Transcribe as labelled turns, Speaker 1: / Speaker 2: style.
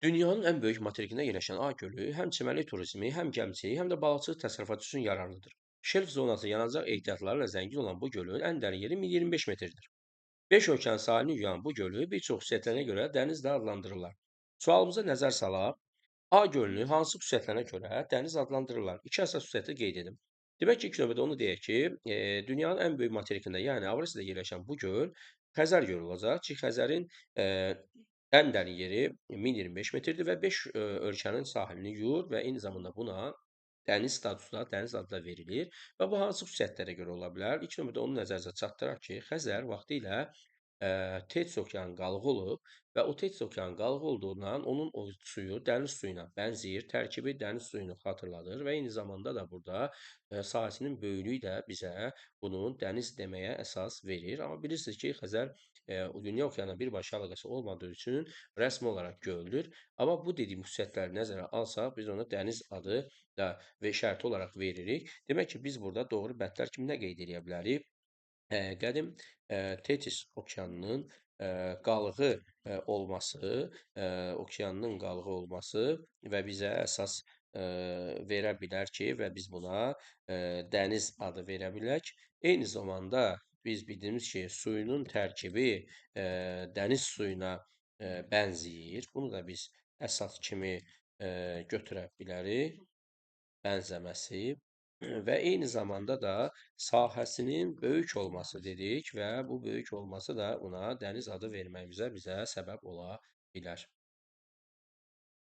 Speaker 1: Dünyanın ən böyük materikində yerləşən Ay gölü həm çimərlik turizmi, həm gəmiçilik, həm də balıqçılıq təsərrüfatı üçün yararlıdır. Şelf zonası yanacaq ehtiyatları ilə zəngin olan bu gölün ən dərin yeri 1025 metrdir. 5 ölkənin sahilini yuyan bu gölü bir çox xüsusiyyətlərinə görə dəniz də adlandırırlar. Sualımıza nəzər salaq. A gölünü hansı xüsusiyyətlərinə görə dəniz adlandırırlar? İki əsas xüsusiyyəti qeyd edim. Demək ki, ilk növbədə onu deyək ki, dünyanın ən böyük materikində, yəni Avrasiyada yerləşən bu göl Xəzər gölü olacaq ki, Xəzərin ən dərin yeri 1025 metrdir və 5 ölkənin sahilini yuyur və eyni zamanda buna dəniz statusu da, dəniz adı da verilir və bu hansı xüsusiyyətlərə görə ola bilər? İlk növbədə onu nəzərinizə çatdıraq ki, Xəzər vaxtilə Tetis okeanı qalığı olub və o Tetis okeanı qalığı olduğundan onun o suyu dəniz suyuna bənzəyir, tərkibi dəniz suyunu xatırladır və eyni zamanda da burada sahəsinin böyüklüyü də bizə bunun dəniz deməyə əsas verir. Amma bilirsiniz ki, Xəzər dünya okeanına birbaşa əlaqəsi olmadığı üçün rəsmi olaraq göldür. Amma bu dediyim xüsusiyyətləri nəzərə alsaq, biz ona dəniz adı da və şərti olaraq veririk. Demək ki, biz burada doğru bəndlər kimi nə qeyd edə bilərik? Qədim Tetis okeanının qalığı olması, okeanının qalığı olması və bizə əsas verə bilər ki, və biz buna dəniz adı verə bilərik. Eyni zamanda biz bildiyimiz ki, suyunun tərkibi dəniz suyuna bənzəyir. Bunu da biz əsas kimi götürə bilərik, bənzəməsi. Və eyni zamanda da sahəsinin böyük olması dedik və bu böyük olması da buna dəniz adı verməyimizə bizə səbəb ola bilər.